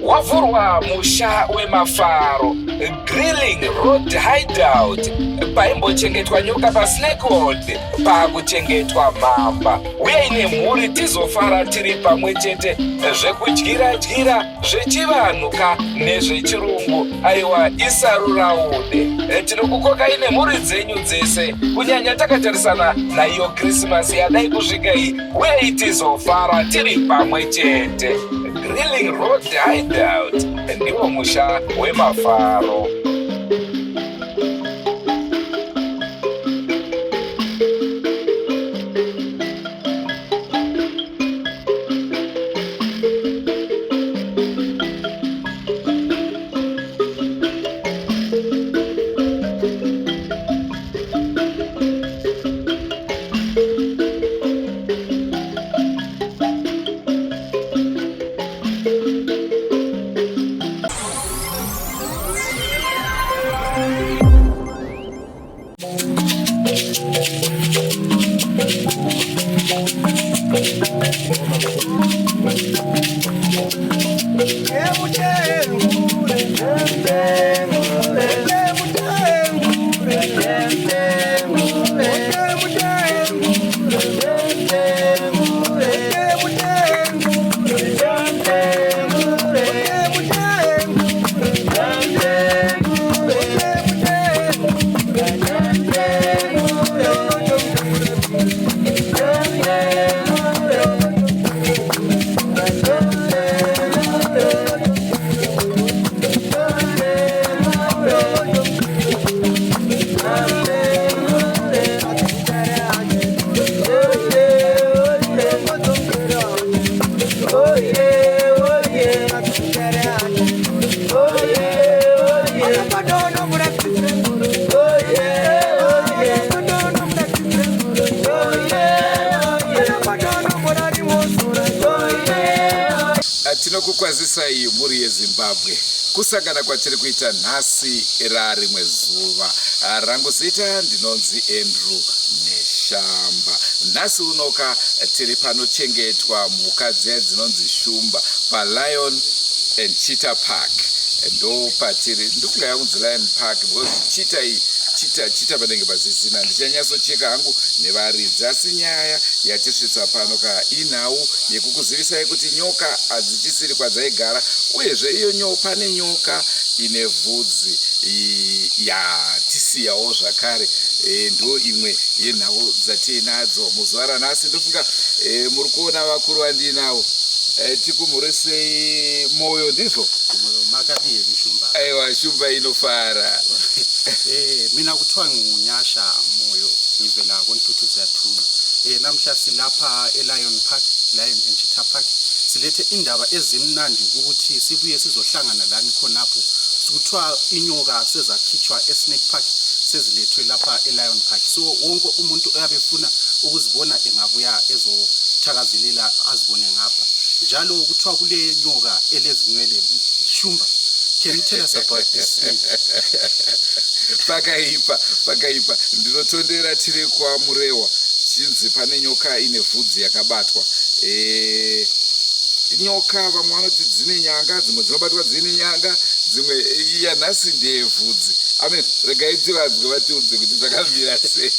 Wavhurwa musha wemafaro, Grilling Road Hideout, paimbochengetwa nyoka paSnake World paakuchengetwa mhamba. Uyai nemhuri tizofara tiri pamwe chete, zvekudyira dyira zvechivanhu ka nezvechirungu, aiwa isaruraude. Tinokukokai nemhuri dzenyu dzese, kunyanya takatarisana naiyo Krisimasi yadai kusvika iyi. Uyai tizofara tiri pamwe chete. Grilling Road Hideout ndiwo musha wemafaro. Tinokukwazisai mhuri yeZimbabwe kusangana kwatiri kuita nhasi rarimwe zuva. Rangu zita ndinonzi Andrew Neshamba. Nhasi unoka tiri panochengetwa mhuka dziya dzinonzi shumba paLion and Cheetah Park. Ndo patiri, ndofunga yakunzi Lion Park because cheetah iyi cheetah cheetah panenge pasisina. Ndichanyatsocheka hangu nevaridzi, asi nyaya yatisvitsa pano ka inhau yekukuzivisai kuti nyoka hadzichisiri kwadzaigara, uyezve iyo nyo pane nyoka ine vhudzi yatisiyawo zvakare. Ndo imwe yenhau dzatiinadzo muzuva ranhasi. Ndofunga muri kuona vakuru vandiinavo. Tikumhoresei Moyo, ndizvo? Makadii Shumba? Aiwa, Shumba inofara. Mina kuthiwa nginguNyasha Moyo, ngivela koNtuthu Ziyathunqa. Namhla silapha eLion Park, Lion and Cheetah Park. Silethe indaba ezimnandi ukuthi sibuye sizohlangana lani khonapho. Kuthiwa inyoka sezakhitshwa eSnake Park sezilethwe lapha eLion Park. So wonke umuntu oyabe efuna ukuzibona engabuya ezothakazelela azibone ngapha. Njalo kuthiwa kule nyoka elezinwele. Shumba, can you tell us about this snake? Pakaipa, pakaipa. Ndinotondera tiri kwaMurewa, chinzi pane nyoka ine vhudzi yakabatwa. Nyoka vamwe vanoti dzine nyanga, dzimwe dzinobatwa dzine nyanga, dzimwe yanhasi ndeyevhudzi. Amen. Regai tivanzwe vatiudze kuti zvakamira sei.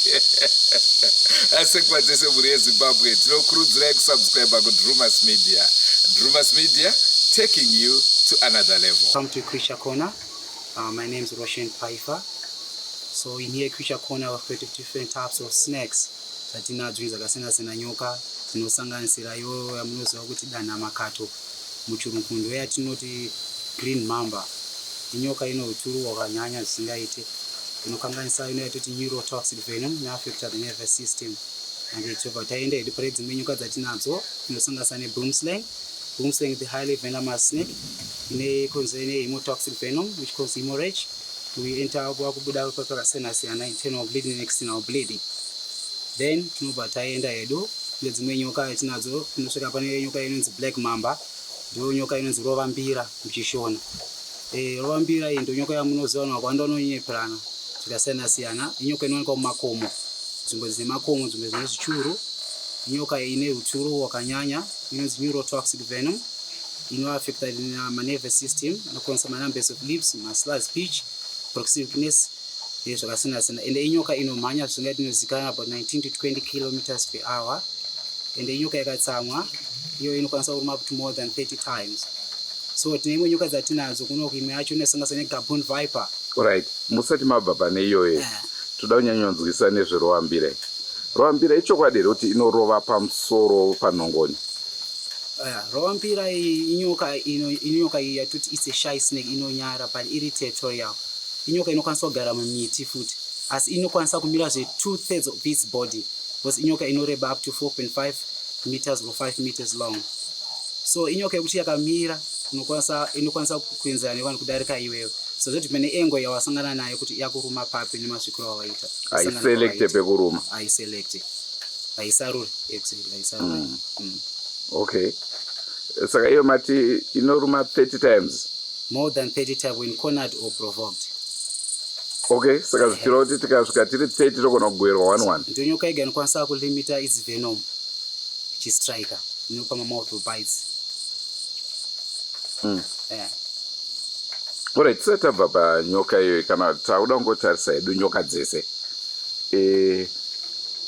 Asi nguva dzese mhuri yeZimbabwe tinokurudzirai kusubscribe kuDrumas Media. Drumas Media, taking you to another level. Come to Creature Corner. My name is Roshan Paifa. So in here Creature Corner we've got different types of snakes dzatinadzo dzakasiyana-siyana, nyoka dzinosanganisira iyoyo yamunoziva kuti danha makato muchirungu ndo yatinoti green mamba. Inyoka ine uturu hwakanyanya zvisingaite, inokanganisa ino yatoti neurotoxic venom inoaffecta the nervous system. And tobva taenda hedu pane dzimwe nyoka dzatinadzo inosanganisa neboomslang. Boomslang the highly venomous snake ine ine hemotoxic venom which cause hemorrhage. We enter wakubuda pakasiyana siyana, internal bleeding and external bleeding. Then tinobva taenda hedu kune dzimwe nyoka yatinadzo, tinosvika pane nyoka inonzi black mamba, ndiyo nyoka inonzi rovambira muchishona. Rovambira iyi ndo nyoka yamunoziva vanhu vakawanda vanonyeperana zvakasiyana siyana. Inyoka inowanikwa mumakomo, nzvimbo dzine makomo, nzvimbo dzine zvichuru. Inyoka ine uturu hwakanyanya inonzi neurotoxic venom. Inoaffecta manervous system, anokonzeresa manumbness of lips, maslurred speech, proximity zvakasiyana siyana. Ende inyoka inomhanya zvisingaiti, inozikanwa about 19 to 20 kilometers per hour. Ende inyoka yakatsamwa, iyo inokwanisa kuruma up to more than 30 times. So tine imwe nyoka dzatinadzo kunoku, imwe yacho inosanganisa negaboon viper. Right, musati mabva pane iyoyo, toda kunyanyonzwisa nezverovambira. Rovambira, ichokwadi here kuti inorova pamusoro panhongonya? Rovambira iyi inyoka, inyoka iyi yatoti it's a shy snake, inonyara but iri territorial. Inyoka inokwanisa kugara mumiti futi, asi inokwanisa kumira zve 2/3 of its body, because inyoka inoreba up to 4.5 meters or 5 meters long. So inyoka yekuti yakamira inokwanisa kuenzana nevanhu kudarika iwewe. So zvodependa neangle yawasangana nayo kuti yakuruma papi nemasvikiro awaita. Haiselecte pekuruma. Haiselecte, haisaruri, exactly, haisaruri. Okay, saka iyo mati inoruma 30 times? More than 30 times when cornered or provoked. Okay, saka zvichireva kuti tikasvika tiri 30 togona kugoverwa 11? Ndo nyoka yega inokwanisa kulimita its venom ichistrika, inopa mamultiple bites. Yeah. Alright, tisati tabva panyoka iyoyo, kana tauda kungotarisa hedu nyoka dzese,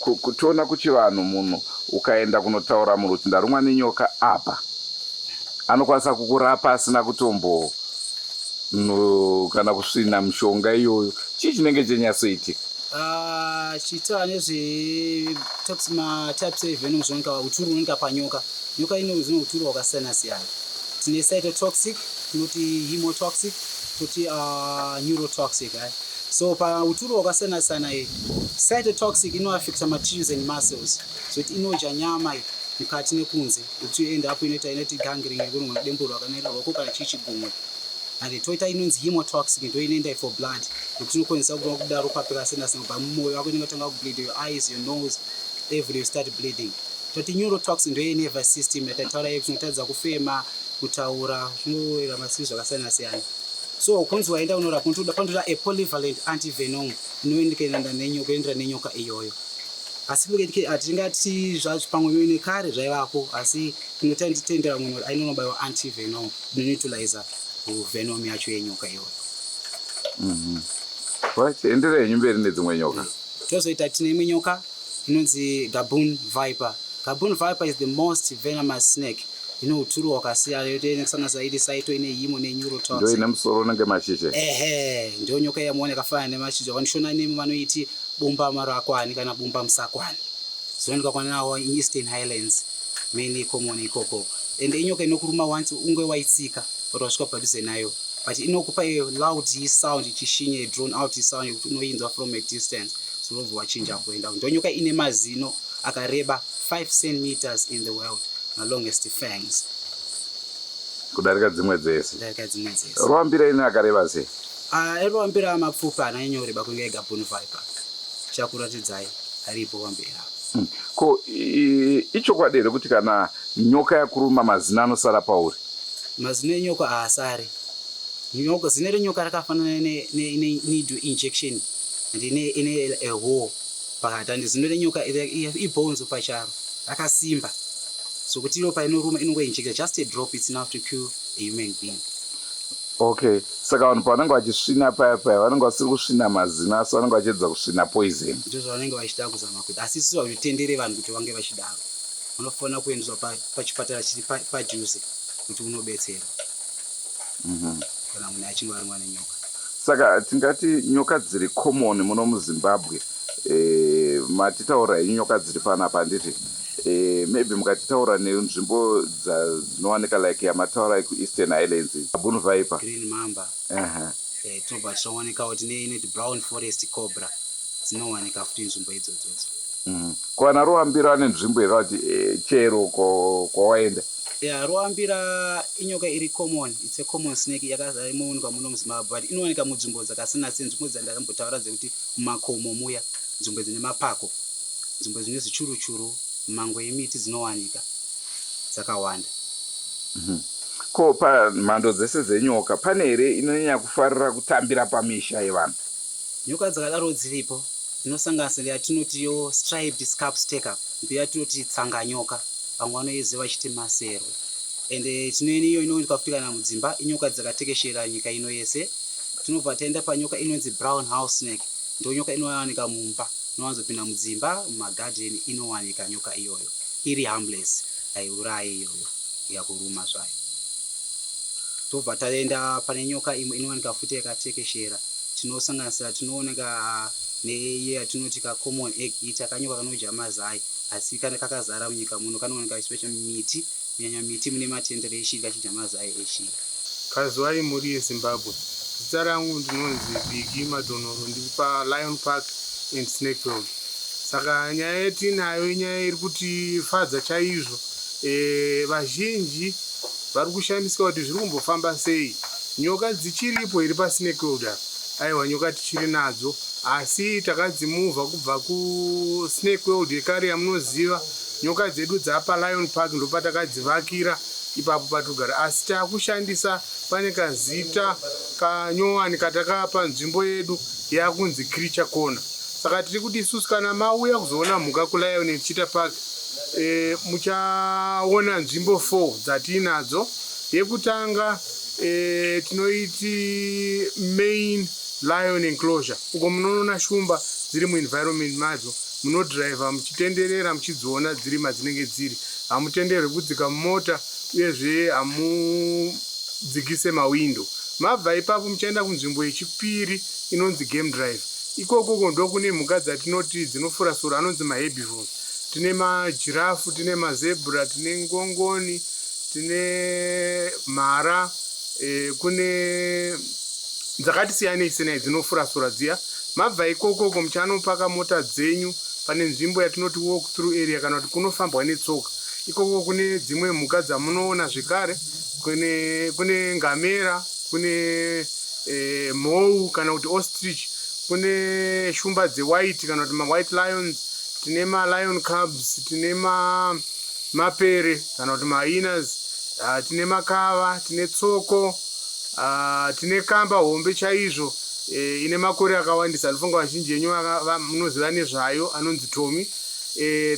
kutiona kuchivanhu, munhu ukaenda kunotaura munhu kuti ndarumwa nenyoka apa, anokwanisa kukurapa asina kutombo no, kana kusvina mushonga iyoyo. Chii chinenge chenyatsoitika? Ah, chitaura nezve matypes evenom zvinooneka, uturu hunooneka panyoka. Nyoka ino zino uturu hwakasiyana siyana. Tine cytotoxic, tinoti hemotoxic, toti neurotoxic, eh? So pauturu hwakasiyana siyana iyi, cytotoxic inoaffecta matissues and muscles, zvokuti inodya nyama iyi mukati nekunze, yekuti end up inoita inoti gangrene, yekunogona kudemburwa kana ruoko kana chii chigumwe. And toita inonzi hemotoxic, ndo inoenda for blood, yekuti inokonzesa kubuda ropa pakasiyana siyana kubva mumwoyo wako, inenge tanga kubleed your eyes, your nose, every you start bleeding. Toti neurotoxic ndo yenervous system yatataura, yekuti unotadza kufema, kutaura, zvinowera masiri zvakasiyana siyana. So kunzi waenda unorapa, unotoda panotoda a polyvalent antivenom inoenderana nenyoka, inoenderana nenyoka iyoyo. Asi hatingati zvazvo pamwe nekare zvaivako, asi tinotendera munhu ainonobayiwa antivenom inoneutraliza venom yacho yenyoka iyoyo. Right, enderei henyu mberi nedzimwe nyoka. Tozoita tine imwe nyoka inonzi gaboon viper. Gaboon viper is the most venomous snake, ine uturu hwakasiyana, inosanganisa iri cyto, ine hemo neneurotoxic. Ndo ine musoro unenge mashizha? Ehe, ndo nyoka yamuona yakafanana nemashizha. Vanishona nemo vanoiti bumba marakwani kana bumba musakwani. Zvinoonekwa kwanawo in Eastern Highlands, mainly common ikoko. Ende inyoka inokuruma once unge waitsika but wasvika padhuze nayo, but inokupa iyo loud sound ichishinya, drawn out sound yekuti unoinzwa from a distance, so unobva wachinja kuenda. Ndo nyoka ine mazino akareba 5 centimeters in the world, malongest fangs. Kudarika dzimwe dzese? Kudarika dzimwe dzese. Rovambira ine akareba sei? Ah, rovambira mapfupa ananyanyoreba kunge gaboon viper. Chakuratidzai aripo wambira. Ko ichokwadi here kuti kana nyoka yakuruma mazino anosara pauri? Mazino enyoka haasari. Nyoka, zino renyoka rakafanana neneedle injection and ine a hole pakati. And zino renyoka ibhonzo pacharo, rakasimba sokuti iro painoruma inongoinjecta just a drop, it's enough to kill a human being. Okay, saka vanhu pavanenge vachisvina paya paya, vanenge vasiri kusvina mazino, asi vanenge vachiedza kusvina poison? Ndizvo zvavanenge vachida kuzama kuita, asi isusu hazvitendere vanhu kuti vange vachidaro. Vanofanira kuendeswa pachipatara chiri padhuze kuti unobetserwa kana munhu achinge arumwa nenyoka. Saka tingati nyoka dziri common muno muZimbabwe, matitaura henyu nyoka dziri panapa, handiti? Maybe mukatitaura nenzvimbo dzinowanika, like yamataura kuEastern Highlands, gaboon viper. Green mamba. Tinobva tichaonekawo tine inoti brown forest cobra, dzinowanika futi nzvimbo idzodzodzo. Ko vana rovambira vane nzvimbo yakati chero kwawaenda? Ya, rovambira inyoka iri common, it's a common snake, yakainowanikwa muno muZimbabwe, but inowanika munzvimbo dzakasiyana siyana, nzvimbo dzandakambotaura dzekuti mumakomo muya, nzvimbo dzine mapako, nzvimbo dzine zvichuruchuru, mango yemiti, dzinowanika dzakawanda. Ko pamhando dzese dzenyoka, pane here inonyanya kufarira kutambira pamisha yevanhu? Nyoka dzakadaro dziripo, dzinosanganisira yatinotiyo striped skaapsteker, ndo yatinoti tsanganyoka, vamwe vanoiziva vachiti maserwe. Ende tine iyo inowanikwa futi kana mudzimba. Inyoka dzakatekeshera nyika ino yese. Tinobva taenda panyoka inonzi brown house snake. Ndo nyoka inowanika mumba, inowanzopinda mudzimba, mumagadheni inowanika nyoka iyoyo. Iri harmless, haiurayi iyoyo ikakuruma zvayo. Tobva taenda pane nyoka imwe inowanika futi yakatekeshera. Tinosanganisira, tinooneka neiyo yatinoti kacommon egg eater, kanyoka kanodya mazai, asi kana kakazara munyika muno. Kanooneka especially mumiti, kunyanya miti mune matendere eshiri, kachidya mazai eshiri. Kazwai mhuri yeZimbabwe. Zita rangu ndinonzi Bigi Madhonoro, ndiri paLion Park and Snake World. Saka nyaya yetinayo inyaya iri kutifadza chaizvo. Vazhinji vari kushamisika kuti zviri kumbofamba sei, nyoka dzichiripo iri paSnake World apa. Aiwa, nyoka tichiri nadzo, asi takadzimuvha kubva kuSnake World yekare yamunoziva. Nyoka dzedu dzapalion Park, ndopatakadzivakira ipapo patirikugara, asi taakushandisa pane kazita kanyowani katakapa nzvimbo yedu yakunzi Creature Corner. Saka tiri kuti isusu kana mauya kuzoona mhuka kuLion and Cheetah Park, muchaona nzvimbo 4 dzatiinadzo. Yekutanga tinoiti main lion enclosure. Uko munoona shumba dziri muenvironment madzo, munodhiraivha muchitenderera muchidziona dziri madzinenge dziri. Hamutenderwi kudzika mumota, uyezve hamudzikise mawindo. Mabva ipapo muchaenda kunzvimbo yechipiri inonzi game drive. Ikokoko ndokune mhuka dzatinoti dzinofura sora, anonzi maherbivores. Tine majirafu, tine mazebra, tine ngongoni, tine mhara, kune dzakati siyanei siyanei dzinofura sora dziya. Mabva ikokoko muchanopaka mota dzenyu pane nzvimbo yatinoti walk through area, kana kuti kunofambwa netsoka. Ikoko kune dzimwe mhuka dzamunoona zvekare. Kune ngamera, kune mhou kana kuti ostrich, kune shumba dzewhite kana kuti mawhite lions, tine malion cubs, tine mapere kana kuti mahyenas, tine makava, tine tsoko, tine kamba hombe chaizvo ine makore akawandisa. Anofunga vazhinji yenyu munoziva nezvayo, anonzi Tommy.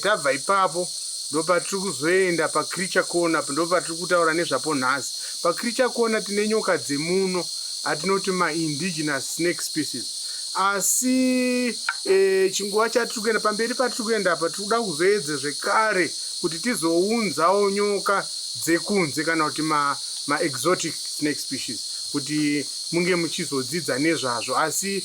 Tabva ipapo ndopatiri kuzoenda pacreature corner, ndopatiri kutaura nezvapo nhasi. Pacreature corner tine nyoka dzemuno atinoti maindigenous snake species. Asi chinguva chatiri kuenda pamberi, patiri kuenda apa, tiri kuda kuzoedze zvekare kuti tizounzawo nyoka dzekunze kana kuti maexotic snake species, kuti munge muchizodzidza nezvazvo. Asi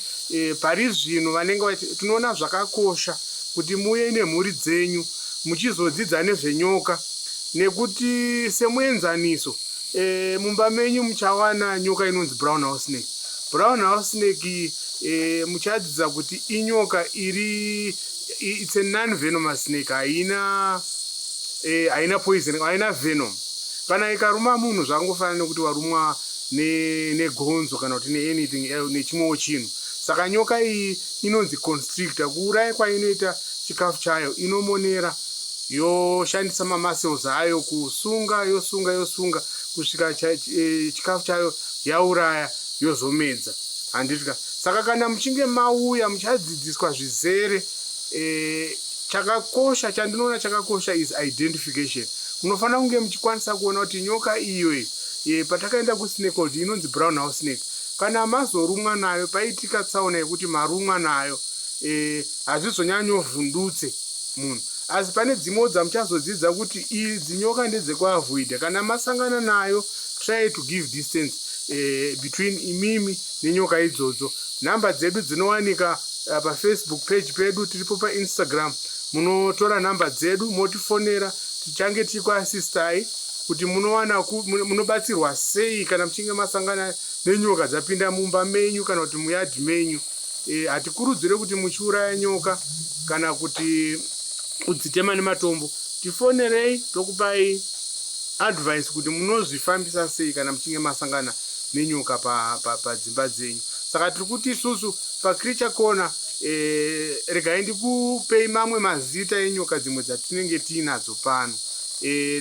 pari zvino vanenge tinoona zvakakosha kuti muuye nemhuri dzenyu muchizodzidza nezvenyoka, nekuti semuenzaniso, mumba menyu muchawana nyoka inonzi brown house snake. Brown house snake, muchadzidza kuti inyoka iri, it's a non venomous snake. Haina poison, haina venom. Kana ikaruma munhu zvakangofanana nekuti warumwa negonzo kana kuti neanything, nechimwewo chinhu. Saka nyoka iyi inonzi constrictor. Kuuraya kwainoita chikafu chayo, inomonera, yoshandisa mamuscles ayo kusunga, yosunga, yosunga kusvika chikafu chayo yauraya, yozomedza, handitya. Saka kana muchinge mauya muchadzidziswa zvizere. Chakakosha, chandinoona chakakosha is identification. Munofanira kunge muchikwanisa kuona kuti nyoka iyo patakaenda kuSnake World inonzi brown house snake. Kana mazorumwa nayo, paitika tsaona yekuti marumwa nayo, hazvizonyanyovhundutse munhu. Asi pane dzimwewo dzamuchazodzidza kuti idzi nyoka ndedzekuavoida. Kana masangana nayo, try to give distance between imimi nenyoka idzodzo. Nhamba dzedu dzinowanika paFacebook page pedu, tiripo paInstagram. Munotora nhamba dzedu motifonera, tichange tichikuasistai kuti munowana munobatsirwa sei kana muchinge masangana nenyoka dzapinda mumba menyu kana kuti muyadhi menyu. Hatikurudzire kuti muchiuraya nyoka kana kuti kudzitema nematombo. Tifonerei, tokupai advice kuti munozvifambisa sei kana muchinge masangana nenyoka padzimba dzenyu. Saka tiri kuti isusu pacreature corner, regai ndikupei mamwe mazita enyoka dzimwe dzatinenge tiinadzo pano.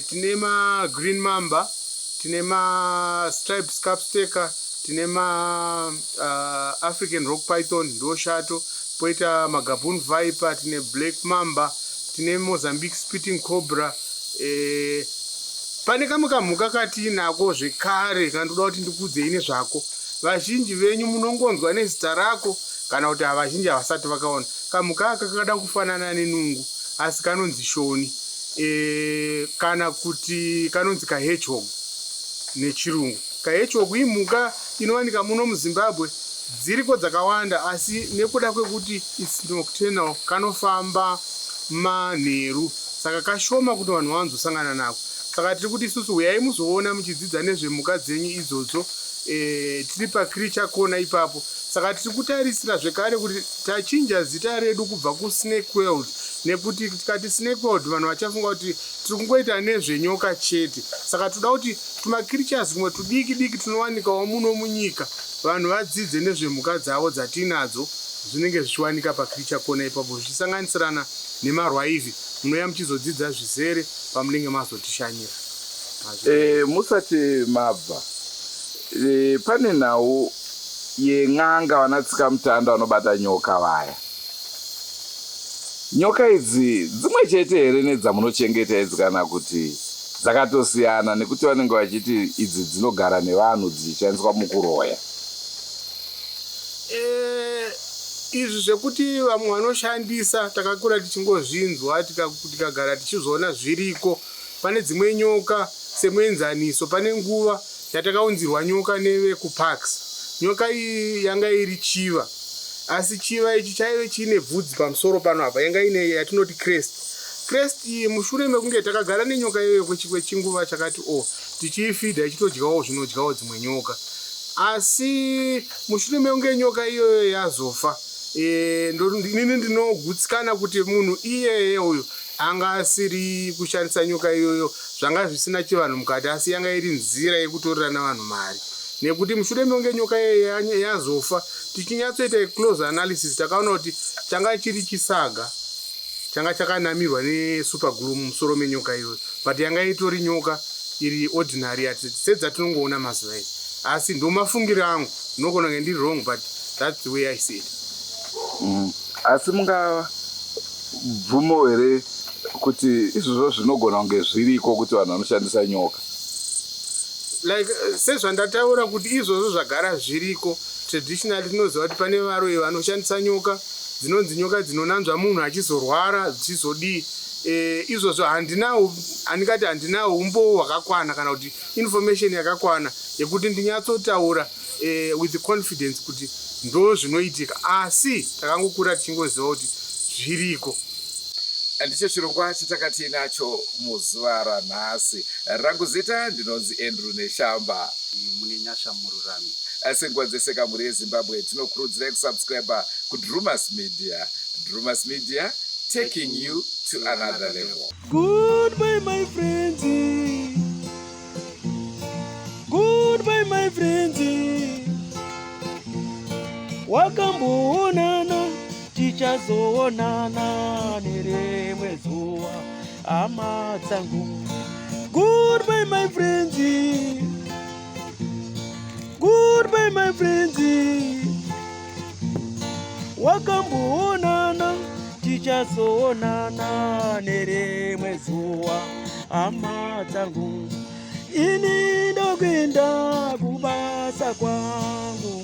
Tine magreen mamba, tine mastriped skaapsteker, tine maAfrican rock python, ndo shato, poita magaboon viper, tine black mamba, tine Mozambique spitting cobra. Pane kamwe kamhuka katiinako zvekare kandoda kuti ndikuudzei nezvako. Vazhinji venyu munongonzwa nezita rako kana kuti havazhinji havasati vakaona. Kamhuka aka kakada kufanana nenungu asi kanonzi shoni e, kana kuti kanonzi kahedgehog nechirungu. Kahedgehog imhuka inowanika muno muZimbabwe. Dziriko dzakawanda asi nekuda kwekuti its nocturnal kanofamba manheru saka kashoma kuti vanhu vawanzosangana nako. Saka tiri kuti isusu huyai muzoona muchidzidza nezvemhuka dzenyu idzodzo e, tiri paCreature Corner ipapo. Saka tiri kutarisira zvekare kuti tachinja zita redu kubva kuSnake World nekuti tikati Snake World vanhu vachafunga kuti tiri kungoita nezvenyoka chete. Saka toda kuti tumacreatures tumwe tudiki diki tunowanikawo muno munyika vanhu vadzidze nezvemhuka dzavo dzatiinadzo zvinenge zvichiwanika paCreature Corner ipapo zvichisanganisirana nemarwaivhi. Munouya muchizodzidza zvizere pamunenge mazotishanyira. E, musati mabva e, pane nhau yen'anga vanatsikamutanda vanobata nyoka vaya. Nyoka idzi dzimwe chete here nedzamunochengeta idzi kana kuti dzakatosiyana nekuti vanenge vachiti idzi dzinogara nevanhu dzichishandiswa mukuroya? E, izvi zvekuti vamwe vanoshandisa takakura tichingozvinzwa tikagara tichizviona zviriko. Pane dzimwe nyoka semuenzaniso pane nguva yatakaunzirwa nyoka nevekuparks. Nyoka iyi yanga iri chiva asi chiva ichi chaive chiine bvudzi pamusoro pano apa yanga ine yatinoti crest. Crest iyi mushure mekunge takagara nenyoka iyoyo kwechinguva chakati o tichiifidha ichitodyawo zvinodyawo dzimwe nyoka asi mushure mekunge nyoka iyoyo yazofa e, inini ndinogutsikana kuti munhu iyeye uyu anga asiri kushandisa nyoka iyoyo zvanga zvisina chivanhu mukati asi yanga iri nzira yekutorerana vanhu mari nekuti mushure mekunge nyoka iyoyo yazofa tichinyatsoita close analysis takaona kuti changa chiri chisaga changa chakanamirwa nesuper glue mumusoro menyoka iyoyo but yanga itori nyoka iri ordinary sedzatinongoona mazuva ese asi ndomafungiro angu ndinogona kunge ndiri wrong but that's the way I see it. Asi mungabvumo here kuti izvozvo zvinogona kunge zviriko kuti vanhu vanoshandisa nyoka? Like sezvandataura kuti izvozvo zvagara zviriko traditionally tinoziva kuti pane varoyi vanoshandisa nyoka dzinonzi nyoka dzinonanzva munhu achizorwara dzichizodii e, izvozvo handina handingati handina umbowo hwakakwana kana kuti information yakakwana yekuti ndinyatsotaura e, with confidence kuti ndo zvinoitika asi takangokura tichingoziva kuti zviriko. Ndicho chirongwa chatakati nacho muzuva ranhasi. Rangu zita ndinonzi Andrew Neshamba. Mune nyasha mururami. Senguva dzese kamhuri yeZimbabwe tinokurudzirai kusubscribe kuDrumas Media. Drumas Media, taking you to another level. Goodbye, my friends. Goodbye, my friends. Wakamboonana, tichazoonana nerimwe zuva, hama dzangu. Goodbye, my friends. Goodbye, my friends. Wakamboonana, tichazoonana nerimwe zuva, hama dzangu. Ini ndokuenda kubasa kwangu.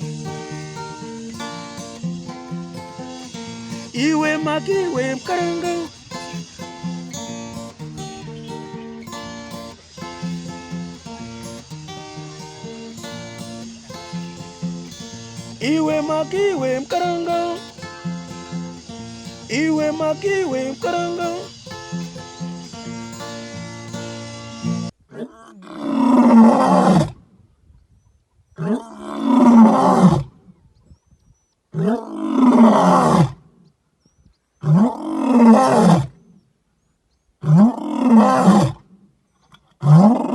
Iwe makiwe mkaranga. Iwe makiwe mkaranga. Iwe makiwe mkaranga.